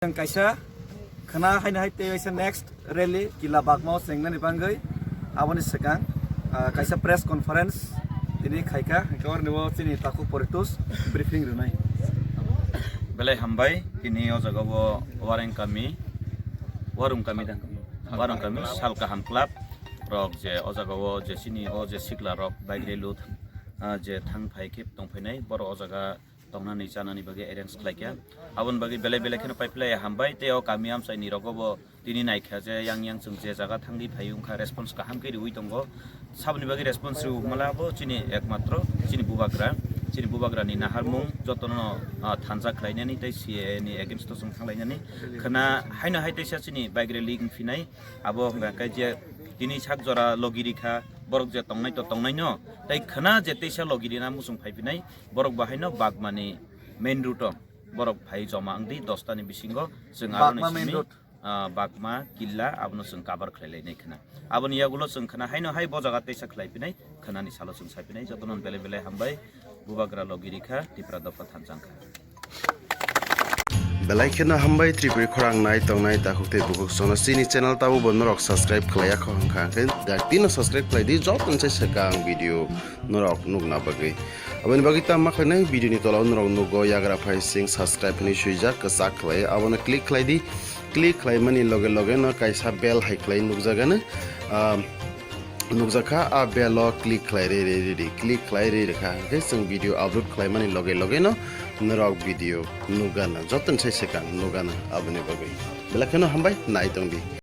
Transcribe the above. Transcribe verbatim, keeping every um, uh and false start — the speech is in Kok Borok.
Ang kaisa khna haino hai tei kaisa next rally Kila Bagma o chengnani bagwi aboni swkang, ah, kaisa press conference tini khaikha, hwnkhe oroni bo chini takhuk Poritos briefing rwnai. Belai hambai, tini o jaga o Wareng kami, Warung kami da? Warung kami, Sal Kaham Club rok je o jaga o je chini o je sikla rok bike rally o, ah, je thang phai khe tong phainai, borok o jaga tongnani chanani bagwi arrange khlaikha. Aboni bagwi belai belai kheno paiphlai hambai, tei o kami amchaini rogo bo tini naikha je yang yang chwng je jaga thangwi phai wngkha, response kaham khe riwi tongo. Saboni bagwi response riwi mala bo chini ekmatro chini bubagra, chini bubagrani naharmung jotono, ah, thansa khlainani tei C A A ni against o chwng thanglainani. Khna haino hai teisa chini bike rally wngphinai, abo hwnka khe je tini sak jora logi rikha, borok je tongnai to tongnaino, tei khna je teisa logi rina muchung phaiphinai, borok bahaino Bagmani main route o borok phai joma wngdi, dosta ni bisingo chwng Bagma aroni main simi, road. Ah, Bagma, Killa, abono chwng cover khlai lainai khna. Aboni yagulo chwng khna haino hai bo jaga teisa khlai phinai, khnani salo chwng sai phinai. Jotono belai belai hambai, bubagra logi rikha, Tipra dopha thansa wngkha. Belai kheno hambai Tripuri khorang nai tongnai takhuk tei bukhuk sono chini channel tabo bo norok subscribe khlai yakho hwnkha hwnkhe dak tino subscribe khlai di, joto ni sai swkang video norok nukna bagwi. Aboni bagwi tamo ma khlainai, video ni tola o norok nugo yagra phai sing subscribe hinwi swijak kwchak khlai, abono click khlai di. Click khlaimani loge loge no kaisa bell hai khlai nukjagano, ah, nukjakha, a bell o click khlai rwi rwi rwi di, click khlai rwi rwkha hwnkhe chwng video upload khlaimani loge loge no norok video nukgana, joto ni sai swkang nukgana. Aboni bagwi belai kheno hambai, nai tongdi.